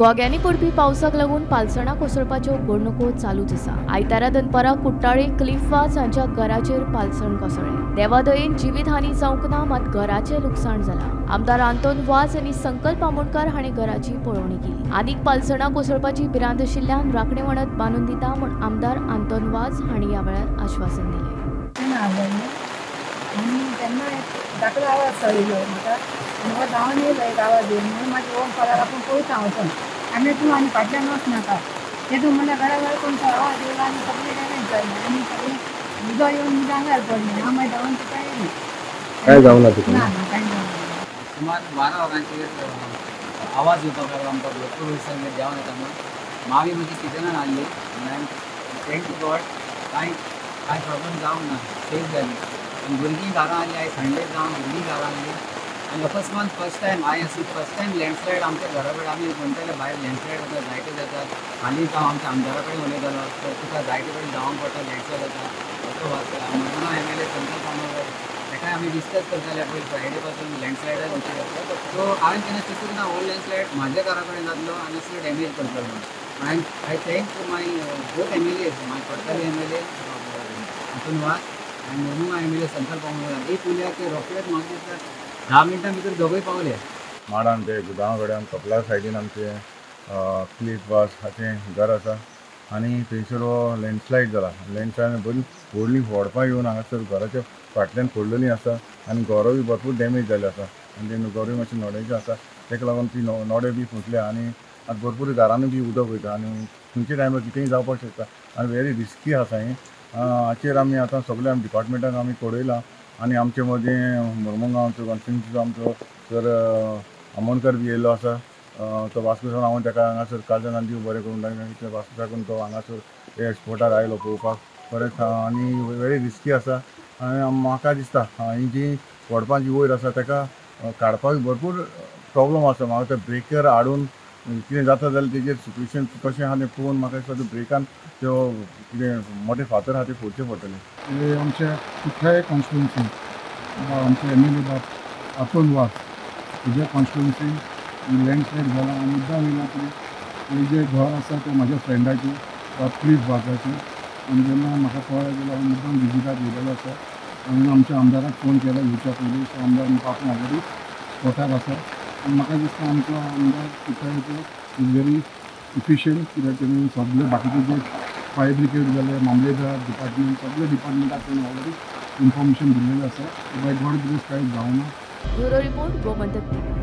घोग्यांनी पडपी पावसाक लागून पालसणां कोसळपाच्यो घडणुको चालूच आसा. आयतारा दनपारा कुट्टाळे क्लिफ वाज हांच्या घराचेर पालसण कोसळ्ळें. देवादयेन जिवीतहानी जावंक ना, मात घराचें लुकसाण जालां. आमदार आंतोन वाज आनी संकल्प आमोणकार हांणी घराची पळोवणी केली. आनीक पालसणां कोसळपाची भिरांत आशिल्ल्यान राखणे वणत बांदून दिता म्हूण आमदार आंतोन वाज हांणी ह्या वेळार आश्वासन दिलें. आनी तेन्ना धाकलो आवाज चडयलो म्हाका, म्हाका धांवन येयलो एक आवाज येवन, म्हणून मागीर ओम पळार आपूण पळयता वचोन आनी तूं आनी फाटल्यान वच नाका. तेतून म्हणल्यार घरा घरा कोण आवाज येयलो आनी सगळें डॅमेज जालें आनी सगळें उदक येवन म्हज्या आंगार पडलें. हांव मागीर धांवन तुका येयलें. कांय जावना तुका? ना ना, कांय जावना. सुमार 12 वरांचेर आवाज येवपाक लागलो आमकां, भरपूर वयसान देंवन येता म्हूण. मावी म्हजी किचनान आहली आनी thank you God कांय कांय प्रॉब्लम जावंक ना, सेफ जाली. आनी भुरगीं घरां आसली, आयज संडे जावन भुरगीं घरां आसली आनी अकस्मात फर्स्ट टायम हांवें अशी फर्स्ट टायम लँडस्लायड आमच्या घरा कडेन. आमी म्हणटाले भायर लँडस्लायड जाता, जायते जाता. हालींच हांव आमच्या आमदारा कडेन उलयतालो, तर तुका जायते कडेन धांवंक पडटा, लँडस्लायड जाता असो मरमुगांव MLA संकल्प आमोणकर ताकाय आमी डिस्कस करताले पयर फ्रायडे पासून लँडस्लायडाक वचूं जाता. सो हांवें केन्ना चिंतूंक ना हो लँडस्लायड म्हाज्या घरा कडेन जातलो आनी असलो डॅमेज करतलो म्हणून. I thank my both MLAs, my Cortalim MLA Anton Vaz आनी मरमुगांव MLA संकल्प आमोणकर. एक उलया की रोखडेच म्हाका दिसता 10 मिनटां भितर दोगूय पावले. माडान ते गुदांवा कडेन कपला सायडीन आमचें क्लिफ वाज हाचें घर आसा आनी थंयसर हो लँडस्लायड जाला. लँडस्लायड बरी व्हडलीं व्हडपां येवन हांगासर घराच्या फाटल्यान पडलेलीं आसा आनी घरां बी भरपूर डॅमेज जाल्ले आसा आनी ते घरूय मातशें नोड्याचें आसा, ताका लागून ती नोडे बी फुटल्या आनी आतां भरपूर घरांनी बी उदक वयता आनी खंयच्या टायमार कितेंय जावपाक शकता आनी वेरी रिस्की आसा हें. हाचेर आमी आतां सगळे आमी डिपार्टमेंटाक आमी कळयलां आनी आमचे मदीं मरमुगांवचो कॉन्स्टिट्युन्सीचो आमचो सर आमोणकर बी येयल्लो आसा. तो वास्को सावन हांव ताका हांगासर कालच्यान दिव बरें करूं ताका, वास्को साकून तो हांगासर हे स्पोटार आयलो पळोवपाक परत. आनी वेरी रिस्की आसा आनी म्हाका दिसता ही जी व्हडपां जी वयर आसा ताका काडपाक भरपूर प्रॉब्लम आसा. म्हाका ते ब्रेकर हाडून कितें जाता जाल्यार तेजेर सिट्युएशन कशें आहा तें पळोवन म्हाका दिसता ते ब्रेकान त्यो कितें मोटे फातर आहा ते फोडचे पडटले. आमच्या कुठ्ठाळे कॉन्स्टिट्युन्सी आमचे MLA बाब आंतोन वाज हेज्या कॉन्स्टिट्युन्सीन लँडस्लायड जाला. आनी मुद्दाम येयला की हें जें घर आसा तें म्हाज्या फ्रेंडाचें क्लिफ वाजाचें, आनी जेन्ना म्हाका कळ्ळें जाल्यार हांव मुद्दाम विजिटाक येयलेलो आसा आनी आमच्या आमदाराक फोन केला येवच्या पयलीं. सो आमदार म्हाका आपूण ऑलरेडी स्पॉटार आसा आनी म्हाका दिसता आमचो आमदार कुठ्ठाळेचो is very efficient, कित्याक तेणी सगळे बाकीचे जे फायर ब्रिगेड जाले, मामलेदार डिपार्टमेंट, सगळे डिपार्टमेंटाक तेणी ऑलरेडी इन्फॉर्मेशन दिल्लेलें आसा. बाय गॉड ग्रेस कांय जावना. Bureau report, Gomantak TV.